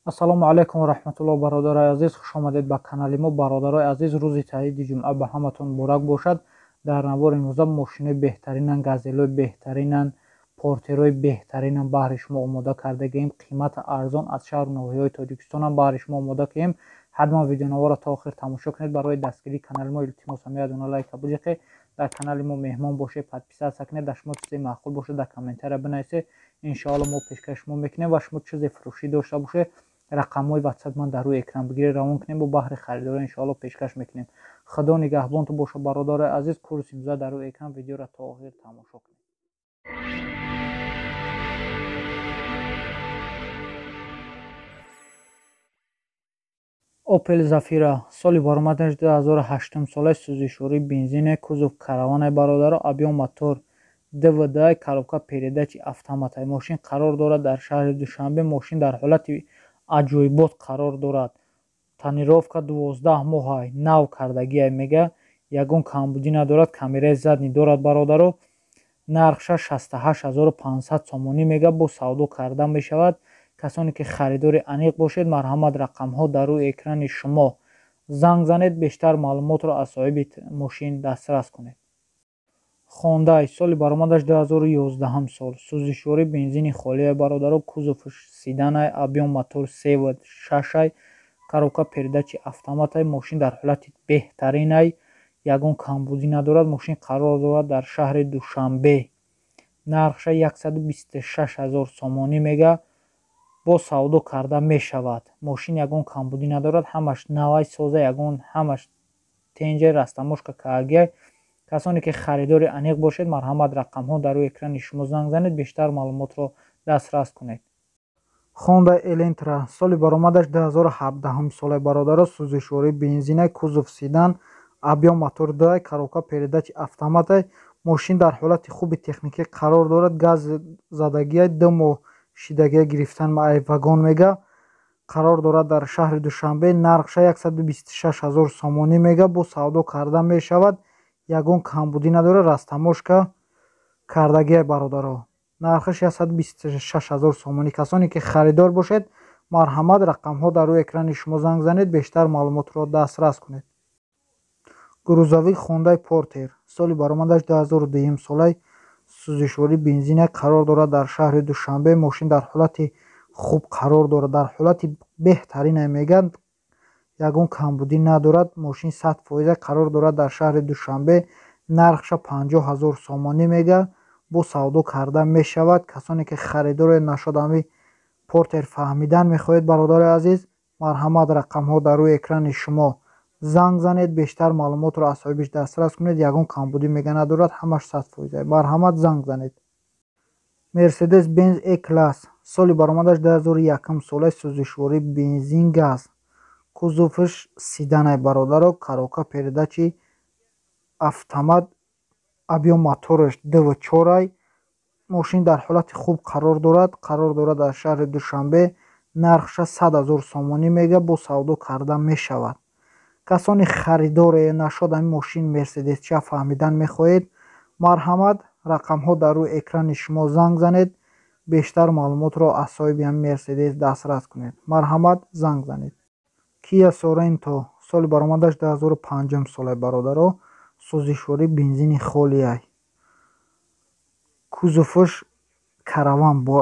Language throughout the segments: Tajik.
Ассалому алайкум ва раҳматуллоҳ, бародарои азиз, хуш омадед ба канали мо. Бародарои азиз, рӯзи саиди ҷумъа ба ҳаматон муборак бошад. Дар навори имрӯза мошинои беҳтаринан, газелҳои беҳтаринан, портерҳои беҳтаринан баҳри шумо омода кардагием. Қимати арзон аз шаҳру ноҳияҳои Тоҷикистонам баҳри шумо омода кардем. Ҳатман видеонаворро то охир тамошо кунед. Барои дастгирии канали мо илтимос ҳам як дона лайка бузиқед. Дар канали мо меҳмон бошед, подписаться кунед. Дар шумо чизе маъқул бошад, дар комментария бинависед. Иншоалло мо пешкаш шумо мекунем ва шумо чизе фурӯшӣ дошта бошед, рақамҳои ватсап ман дар рӯи экран бигиред, равон кунем, бо баҳри харидорон иншоалло пешкаш мекунем. Худо нигаҳбонтон бошад, бародарои азиз. Курси имрӯза дар рӯи экран, видеоро то охир тамошо кунед. Opel Zafira соли баромадаш 2008 солаи, сӯзишвории бензине, кузов караванай, бародаро, объём мотор ДВД, коробка передачи автоматай. Мошин қарор дорад дар шаҳри Душанбе. Мошин дар ҳолати аҷоибот қарор дорад. Тонировка 12 моҳай, нав кардагиай мега, ягон камбудӣ надорад, камераи задний дорад, бародаро. Нархша 68 500 сомонӣ мега, бо савдо карда мешавад. Касоне ки харидори аниқ бошед, марҳамат, рақамҳо дар рӯи экрани шумо, занг занед, бештар маълумотро аз соҳиби мошин дастрас кунед. Хондай соли баромадаш 2011 сол, сӯзишвории бензини холия, бародаро, кузовш седанай, объём мотор севад шашай, коробка передачи автоматай. Мошин дар ҳолати беҳтаринай, ягон камбудӣ надорад. Мошин қарор дорад дар шаҳри Душанбе. Нархша 126 ҳазор сомонӣ мега, бо савдо карда мешавад. Мошин ягон камбудӣ надорад, ҳамаш навай, соза, ягон ҳамаш тенҷа, растаможка каагиай. Касоне ки харидори аниқ бошед, марҳамат, рақамҳо дар рӯи экрани шумо, занг занед, бештар маълумотро дастрас кунед. Honda Elantra соли баромадаш 2017 солаи, бародаро, сӯзишвории бензинай, кузов седан, объём мотор дай, коробка передачи автоматай. Мошин дар ҳолати хуби техникӣ қарор дорад, газ задагиай, 2 моҳ шидагия гирифтан ай вагон мега. Қарор дорад дар шаҳри Душанбе. Нархша 126 ҳазор сомонӣ мега, бо савдо карда мешавад. Ягон камбудӣ надорад, растаможка кардагиай, бародаро. Нархаш 126 ҳазор сомонӣ. Касоне ки харидор бошед, марҳамат, рақамҳо дар рӯи экрани шумо, занг занед, бештар маълумотро дастрас кунед. Грузовик Хондай Портер соли баромадаш 2002 солаи, сӯзишвории бензина, қарор дорад дар шаҳри Душанбе. Мошин дар ҳолати хуб қарор дорад, дар ҳолати беҳтаринай мегӯянд, ягон камбудӣ надорад. Мошин 100%, қарор дорад дар шаҳри Душанбе. Нархша 50 000 сомонӣ мега, бо савдо карда мешавад. Касоне ки харидоре нашод ами Портер фаҳмидан мехоҳед, бародари азиз, марҳамат, рақамҳо дар рӯи экрани шумо, занг занед, бештар маълумотро аз соҳибиш дастрас кунед. Ягон камбудӣ мега надорад, ҳамаш 100%. Марҳамат, занг занед. Мерседес Бенз Е класс соли баромадаш 2001 солаи, сӯзишвории бензин, газ, кузовш седанай, бародаро, коробка передачи автомат, объём мотораш дв чорай. Мошин дар ҳолати хуб қарор дорад, қарор дорад дар шаҳри Душанбе. Нархша 100 000 сомонӣ мега, бо савдо карда мешавад. Касони харидоре нашод ами мошин мерседесча фаҳмидан мехоҳед, марҳамат, рақамҳо дар рӯи экрани шумо, занг занед, бештар маълумотро аз соҳиби ами Мерседес дастрас кунед. Марҳамат, занг занед. Кия Соренто соли баромадаш 2005 солаи, бародаро, сӯзишвории бензини холиай, кузовш караван бо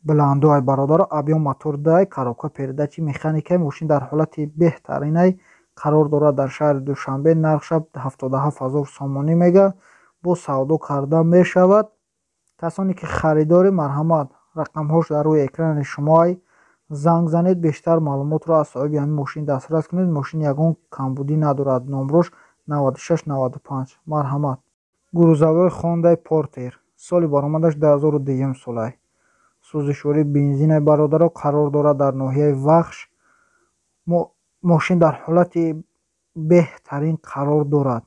баландоай, бародаро, объём мотор дай, коробка передачи механикай. Мошин дар ҳолати беҳтаринай, қарор дорад дар шаҳри Душанбе. Нархша 77 000 сомонӣ мега, бо савдо карда мешавад. Касоне ки харидоре, марҳамат, рақамҳош дар рӯи экрани шумоай, занг занед, бештар маълумотро аз соҳиби ҳамин мошин дастрас кунед. Мошин ягон камбудӣ надорад, номрош 96 95. Марҳамат. Грузовой Хондай Портер соли баромадаш 2002 солай, сӯзишвории бензинай, бародаро, қарор дорад дар ноҳияи Вахш. Мошин дар ҳолати беҳтарин қарор дорад.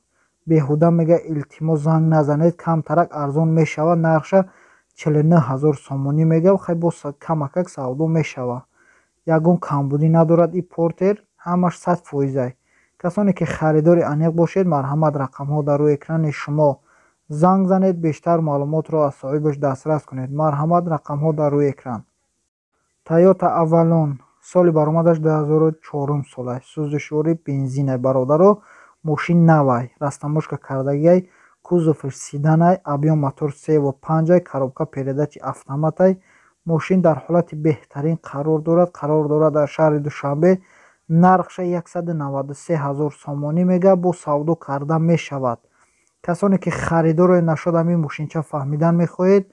Беҳуда мега, илтимос, занг назанед, камтарак арзон мешавад. Нархша 49 000 сомонӣ мега, хай боз камакак савдо мешавад. Ягон камбудӣ надорад и Портер, ҳамаш 100%. Касоне ки харидори аниқ бошед, марҳамат, рақамҳо дар рӯи экрани шумо, занг занед, бештар маълумотро аз соҳибаш дастрас кунед. Марҳамат, рақамҳо дар рӯи экран. Тойота Авалон Соли баромадаш 2004 солай. Сӯзишворӣ бензинай, бародаро. Мошин навай, растаможка кардагиай, кузоваш седанай, объём мотор 3,5-ай, коробка передачи автоматай. Мошин дар ҳолати беҳтарин қарор дорад, қарор дорад дар шаҳри Душанбе. Нархша 193 ҳазор сомонӣ мега, бо савдо карда мешавад. Касоне ки харидоро нашуд ҳамин мошинча фаҳмидан мехоҳед,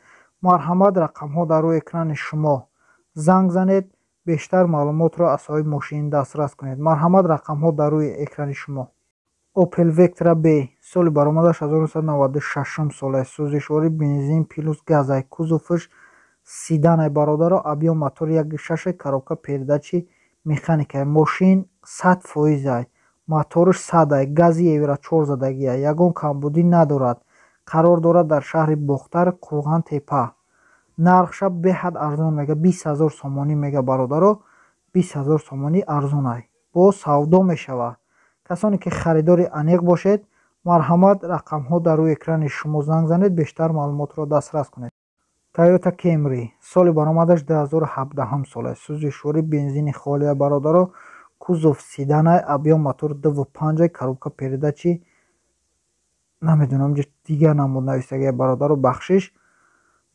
марҳамат, рақамҳо дар рӯи экрани шумо, занг занед, бештар маълумотро аз соҳиби мошин дастрас кунед. Марҳамат, рақамҳо дар рӯи экрани шумо. Opel Vectra B, соли баромадаш 1996 солай. Сӯзишворӣ бензин плюс газай, кузоваш седанай, бародаро. Объём мотор 1,6, коробка передачи механикай. Мошин 100%-ай, мотораш 100-ай, гази евро 4 задагиай, ягон камбудӣ надорад. Қарор дорад дар шаҳри Бохтар, Қурған Тепа. Нархша беҳад арзон мега, 20 000 сомонӣ мега, бародаро. 20 000 сомонӣ арзонай, бо савдо мешавад. Касоне ки харидори аниқ бошед, марҳамат, рақамҳо дар рӯи экрани шумо, занг занед, бештар маълумотро дастрас кунед. Toyota Camry, соли баромадаш 2017 солай. Сӯзишворӣ бензини холия, бародаро. Кузов седанай, объём мотор 2,5, коробка передачи намедонам, дигар намуд нависагия, бародаро, бахшиш.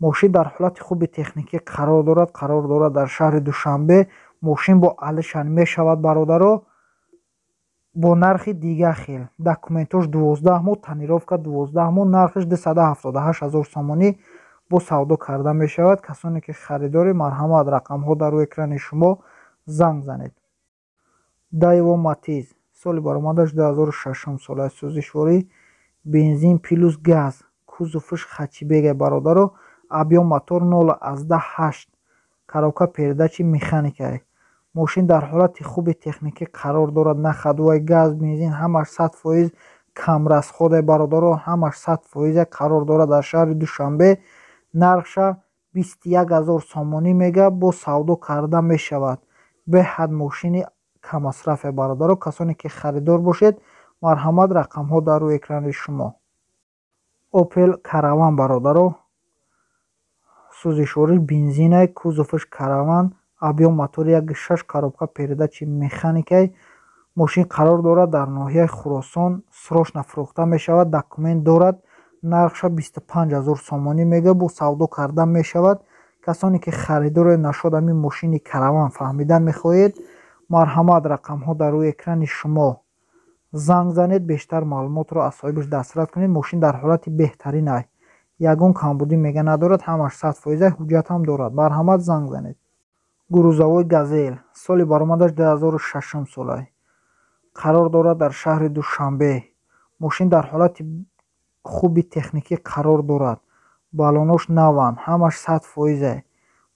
Мошин дар ҳолати хуби техникӣ қарор дорад, қарор дорад дар шаҳри Душанбе. Мошин бо алишан мешавад, бародаро, бо нархи дигар хел. Документош 12 моҳ, тонировка 12 моҳ. Нархаш 278 000 сомонӣ, бо савдо карда мешавад. Касоне ки харидорӣ, марҳамат, рақамҳо дар рӯи экрани шумо, занг занед. Daewoo Matiz, соли баромадаш 2006 сола. Сӯзишворӣ бензин плюс газ, кузоваш хэтчбекай, бародаро. Объём мотор 0,8, коробка передачи механикай. Мошин дар ҳолати хуби техникӣ қарор дорад. На ходовой, газ, бензин ҳамаш 100%, камрасходай, бародаро, ҳамаш 100%. Қарор дорад дар шаҳри Душанбе. Нархша 21 000 сомонӣ мега, бо савдо карда мешавад. Беҳад мошини каммасрафе, бародаро. Касоне ки харидор бошед, марҳамат, рақамҳо дар рӯи экрани шумо. Opel Caravan, бародаро. Сӯзишвориш бензинай, кузоваш караван, объём мотори 1,6, коробка передачи механикай. Мошин қарор дорад дар ноҳияи Хуросон, срочно фурӯхта мешавад, документ дорад. Нархша 25 000 сомонӣ мега, бо савдо карда мешавад. Касоне ки харидоро нашуд ҳамин мошини караван фаҳмидан мехоҳед, марҳамат, рақамҳо дар рӯи экрани шумо, занг занед, бештар маълумотро аз соҳибаш дастрас кунед. Мошин дар ҳолати беҳтарин ай, ягон камбудӣ мега надорад, ҳамаш 100%, ҳуҷҷат ҳам дорад. Марҳамат, занг занед. Грузовой Газель, соли баромадаш 2006 солай, қарор дорад дар шаҳри Душанбе. Мошин дар ҳолати хуби техникӣ қарор дорад, баллонош наванд, ҳамаш 100%.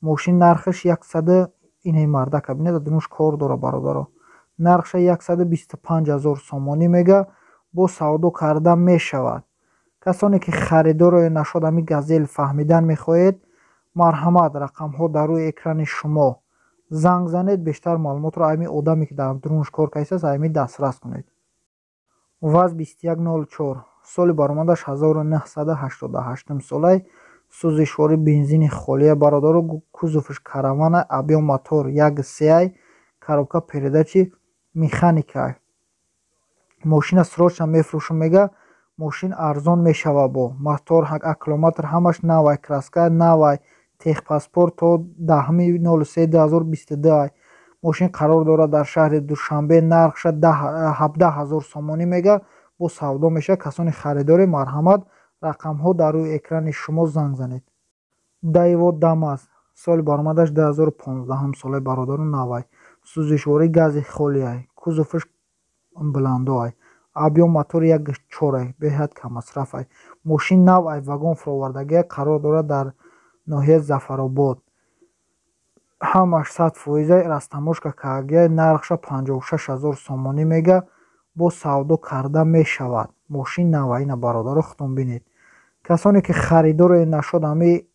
Мошин нархаш яксаду, инаи мардака бинед, дунуш кор дора, бародаро. Нархша 125 000 сомонӣ мега, бо савдо карда мешавад. Касоне ки харидоро нашуд ҳамин Газель фаҳмидан мехоҳед, марҳамат, рақамҳо дар рӯи экрани шумо, занг занед, бештар маълумотро ҳамин одаме ки дар дурунш кор кардааст, ҳамин дастрас кунед. ВАЗ 2104, соли баромадаш 1988 солай. Сӯзишворӣ бензини холия, бародаро. Кузоваш каравана, объём мотор 1,3, коробка передачи механика. Мошина срочно мефурӯшам мега, мошин арзон мешава. Бо мотор, аккумулятор ҳамаш навай, краска навай, техпаспорт то 10.03.2022. Мошин қарор дорад дар шаҳри Душанбе. Нархша 17 000 сомонӣ мега, бо савдо мешавад. Касони харидорӣ, марҳамат, рақамҳо дар рӯи экрани шумо, занг занед. Daewoo Damas, соли баромадаш 2015 солаи, бародару, навай. Сӯзишворӣ гази холиай, кузоваш блиндоай, объём мотори 1,4, беҳад каммасрафай. Мошин нав ай вагон фуровардагия, қарор дорад дар ноҳияи Зафаробод. Ҳамаш 100%, растаможка кардагия. Нархша 56 000 сомонӣ мега, бо савдо карда мешавад. Мошин нава ина, бародаро, худтон бинед. Касоне ки харидоро нашуд ҳамин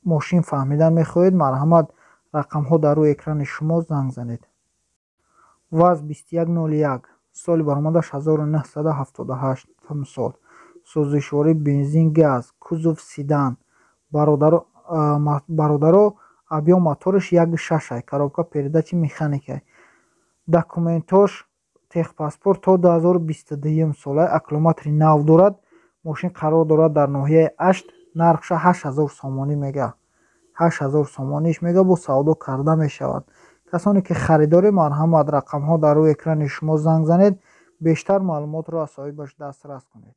мошин фаҳмидан мехоҳед, марҳамат, рақамҳо дар рӯи экрани шумо, занг занед. ВАЗ 2101, соли баромадаш 1978 сол. Сӯзишворӣ бензин газ, кузов седан, бародаро. Объём мотораш 1,6, коробка передачи механикай. Документош, техпаспорт то 2022 сола, аккумулятори нав дорад. Мошин қарор дорад дар ноҳияи Ашт. Нархша 8000 сомонӣ мега, 8000 сомониш мега, бо савдо карда мешавад. Касоне ки харидоред, марҳамат, рақамҳо дар рӯи экрани шумо, занг занед, бештар маълумотро аз соҳибаш дастрас кунед.